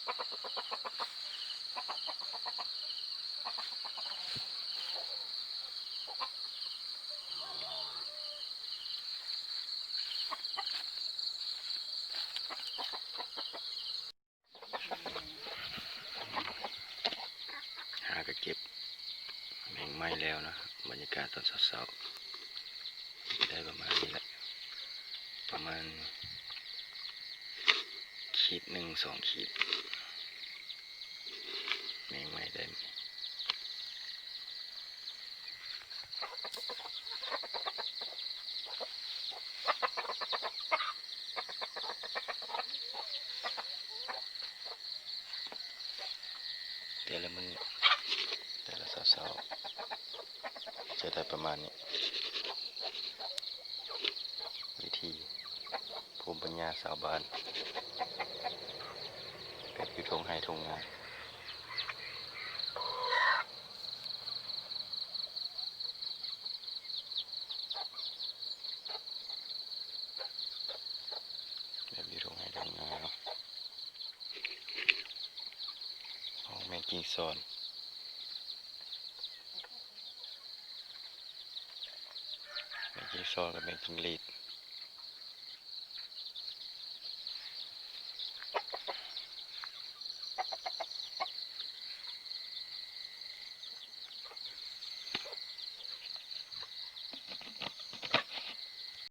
ຫາກໍເກັບແມງໄມ້ແລ້ວເນາະ, ບັນຍາກາດຕອນເຊົ້າໆ ໄດ້ປະມານນີ້ແຫຼະ ປະມານຂີດໜຶ່ງ ສອງຂີດ ແມງໄມ້ໄດ້ ແຕ່ລະມື້ ແຕ່ລະເຊົ້າໆ ຈະໄດ້ປະມານນີ້ ວິທີພູມປັນຍາຊາວບ້ານ ແບບຢູ່ທົ່ງໄຮ່ທົ່ງນາ. ແບບຢູ່ທົ່ງໄຮ່ທົ່ງນາເນາະ. ໂອ້ ແມງກິ້ງຊອນ ແມງກິ້ງຊອນກັບແມງຈິງຫຼີດ.